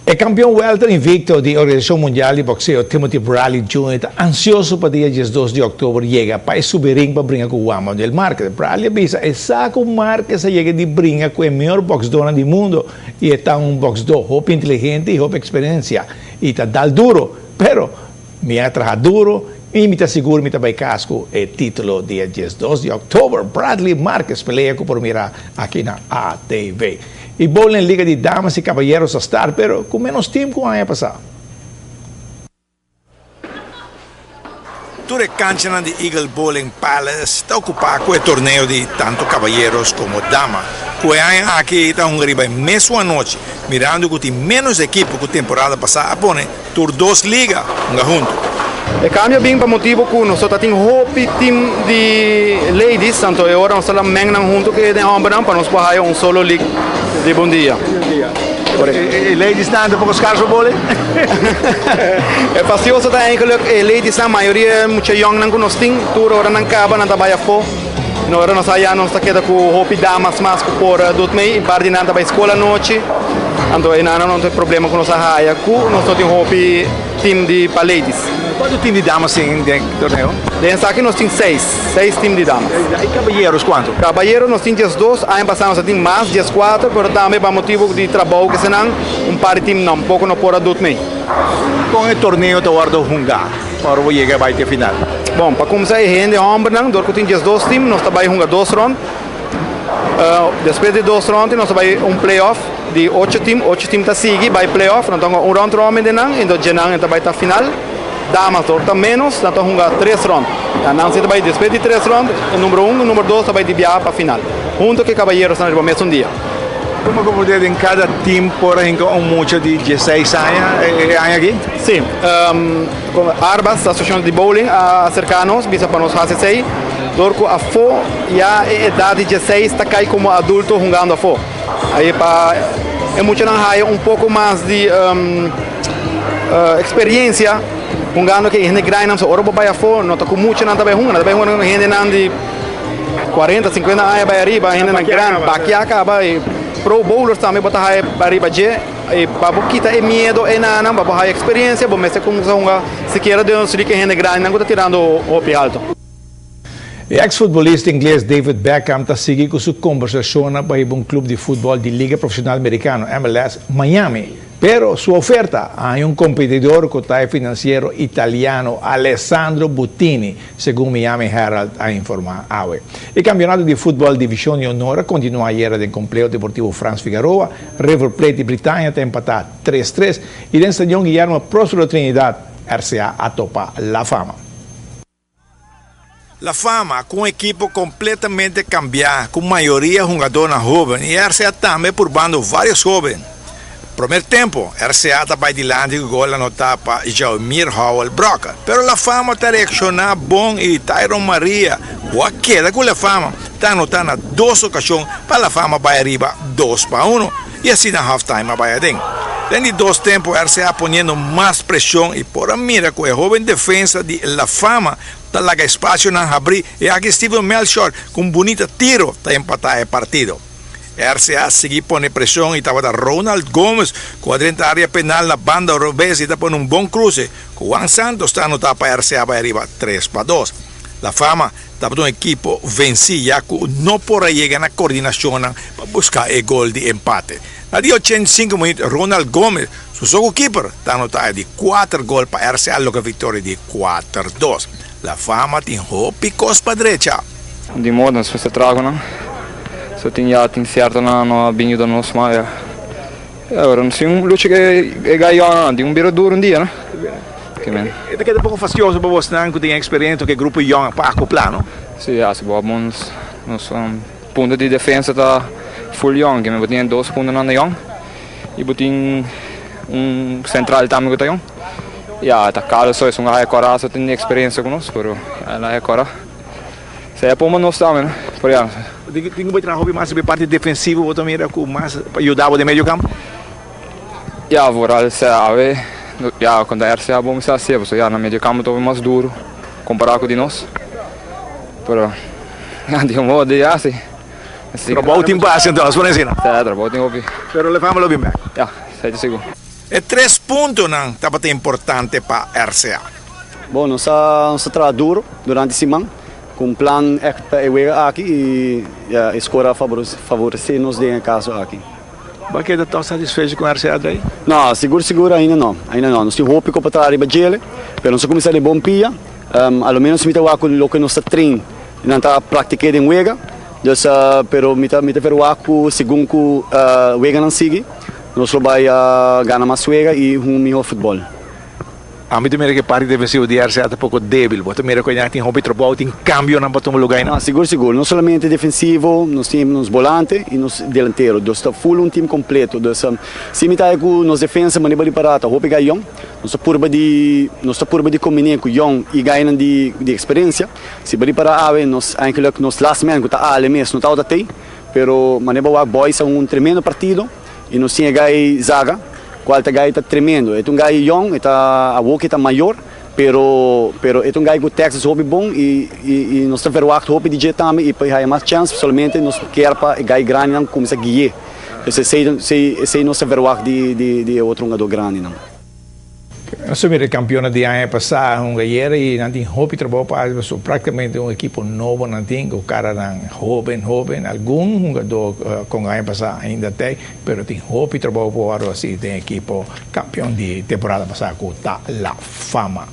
E kampion welter invicto di Organisacion Mundial di Boxeo, Timothy Bradley Junior ta ansioso pa dia diesdos di october yega pa e subi ring pa bringa cu Juan Manuel Marquez. Bradley a bisa e sa cu Marquez a yega di bringa cu e mihor boxdornan di mundo y e ta un boxdor hopi inteligente y hopi experiencia y ta dal duro, pero mi a traha duro y mi ta sigur mi ta bay cas cu e titulo dia diesdos di october. Bradley Marquez pelea cu por mira aki na ATV. E bowling liga di damas y caballeros a start pero cu menos team cu aña pasa. Tur e canchanan di Eagle Bowling Palace ta ocupa cu e torneo di tanto caballeros como dama cu e aña aki ta hunga riba e mesun anochi mirando cu tin menos ekipo cu temporada pasa a pone Tur dos liga hunga huntu. E cambio a bin pa motibo cu nos ta tin hopi team di ladies, anto e ora nos ta la meng nan hunto cu e den hombernan pa nos por haya un solo league riba un dia. E ladies nan ta poco scarso bole? E fastioso ta eigenlijk e ladies nan, mayoria mucha yong nan cu nos tin, tur ora nan caba nan ta bay afo. No ora nos haya nos ta keda cu hopi damas mas cu por doet mee, un par di nan ta bay school anochi. Anto e nan no ta e problema cu nos a haya cu nos no tin hopi team di pa ladies. Cuanto team di damas tin den e torneo? Den esaki nos tin seis, seis team di damas. Y caballeros cuanto? Caballeros nos tin diesdos, aña pasa nos a tin mas, diescuater, pero tambe pa motibo di trabou kesenan un par di team tampoco no por a doet mee. Con e torneo ta wordo hunga ora bo yega bay te final? Bon, pa cuminsa e hende hombernan, dor cu tin diesdos team, nos ta bay hunga dos rond. Despues di dos rond nos ta bai un play-off di ocho team, ocho team ta sigui bai play-off, nan ta hunga un rond robin den nan, enton dje nan e ta bai ta final. Damas dor ta menos, nan ta hunga tres rond. Ya nan si ta bai despues di tres rond, e number un ku number dos ta bai di biaha pa final, hunto ku e kabayeros nan riba mesun dia. Como ku por den kada team por a hinka un mucha di dieseis aña e aña aki? Si, Arbas, Asosiashon di Bowling, a aserká nos bisa pa nos hasi esei. Dor ku afó ya e edat di dieseis ta kai komo adulto hungando afó. Aí pa e muchanan haya un poko mas di eksperensia hungando ku e hende grandinan. So ora bo bai afó no ta ku muchanan ta bai hunga, nan ta bai hunga ku hendenan di kuarenta, sinkuenta aña bai ariba, hendenan grandi, bakia kaba i pro bowlers tambe bo ta haya ariba dje. I pa bo kita e miedo enanan, pa bo haya eksperensia, bo mester kuminsá hunga sikiera den un sri ku e hende grandinan ku ta tirando hopi alto. E eks-futbolista ingles David Beckham ta sigui ku su kombersashonnan pa hiba un klup di futbòl di Liga Profeshonal Merikano, MLS, Miami. Pero su oferta a haña un kompetidor ku ta e finansiero italiano Alessandro Buttini, segun Miami Herald a informá awe. E kampionato di futbòl Divishon di Honor a kontinuá ayera den Kompleho Deportivo Frans Figaroa. River Plate di Britania ta empatá tres tres i den Stadion Guillermo Próspero Trinidad, RCA a topa La Fama. La Fama ku un ekipo kompletamente kambiá ku mayoria hungadónan hóben i RCA tambe purbando vários hóben. Promer tempu RCA ta bai dilanti ku gol anotá pa Jaumir Howell Brock, pero La Fama ta reakshoná bon i Tyron Maria ku a keda ku La Fama ta anotá na dos okashon pa La Fama bai ariba dos pa uno i asina halftime a bai aden. Den di dos tempu RCA poniendo mas preshon i por a mira ku e hoben defensa di La Fama ta laga espasionan habrí i aki Steven Melchior ku un bunita tiro ta empatá e partido. RCA sigui pone preshon i tabata Ronald Gomes ku a drenta área penal na banda robes i ta pone un bon kruse ku Juan Santos ta anotá pa RCA bai ariba tres pa dos. La Fama tabata un ekipo vensí ya ku no por a yega na kordinashonnan pa buska e gol di empate. Na di ochenta i sinku minüt Ronald Gomes su so ku kiper ta anotá e di kuater gol pa RCA logra viktoria di kuater dos. La Fama tin hopi kos pa drecha. Di modo nos mester traha ku nan. So tin ya tin sierto nan no a bin yuda nos mas ya. Ora nos tin un lucha ku e gayònan tin un bira duro un dia no. E ta keda poko fastioso pa bosnan ku tin eksperensia ku e grupo yòn pa akoplá no? Si, ya si bo nos nos punto di defensa ta full yòn, ke bo tin e dos puntonan ta yòn i bo tin un sentral tambe ku ta yòn. Ya ta Carlos so esun a haya kora so tin eksperensia ku nos pero el a haya kora. Esei a poma nos tambe no, pero ya. Tin ku bai traha hopi mas riba e parti defensivo bo ta mira ku mas pa yuda bo den medio kampo? Ya, vooral sea awe, ya kontra RCA bo mester hasié pasobra ya na medio kampo ta hopi mas duru kompará ku di nos. Pero ya di un modo di hasi. Trabou tin pa hasi entonces, por asina? Sí, trabou tin hopi. Pero le fama lo bin bèk? Ya, esei ta sigur. E tres puntonan tabata importante pa RCA. Bon, nos a nos a traha duro durante siman ku un plan ègt pa e wega aki i ya e skor a favoresé nos den e kaso aki. Bo a keda tòg satisfecho ku RCA dei? No, sigur sigur ainda no, ainda no. Nos tin hopi ku pa traha riba djele, pero nos a kuminsá den bon pia. A lo ménos mi ta wak ku loke nos ta train nan ta praktik'é den wega. Dus, pero mi ta mi ta verwagt ku segun ku weganan sigui, nos lo bai gana mas wega i hunga mihó futbòl. Ami ta mira ku e parti defensivo di RCA ta poko débil. Bo ta mira ku einan tin hopi trabou, tin kambionan pa tuma lugá einan? No, sigur sigur. No solamente defensivo, nos tin nos bolante i nos delantero. Dus ta full un team kompleto. Dus si mi ta haña ku nos defensa manera bo ripará ta hopi gai yòn. Nos ta purba di nos ta purba di kombiné ku yòn i gainan di di eksperensia. Si bo ripará awe nos eigenlijk nos last man ku ta Ale mes no tabata tei, pero manera bo wak Boys a hunga un tremendo partido. I nos tin e gai Zaga, cual ta gai ta tremendo. E ta un gai yong, e ta awor cu e ta mayor, pero pero e ta un gai cu Texas hopi bon y y y nos ta verwacht hopi di dje tambe y pa e haya mas chance solamente nos kier pa e gai grandinan cuminsa gui'e. Entonces esey esey esey nos ta verwacht di di di e otro hungador grandinan. Nos a mira e kampionnan di aña pasá hunga ayera i nan tin hopi trabou pa hasi pasobra praktikamente un ekipo nobo nan tin ku karanan hoben hoben. Algun hungadó kon aña pasá ainda t'ei pero tin hopi trabou pa wòrdu hasi den ekipo kampion di temporada pasá ku ta La Fama.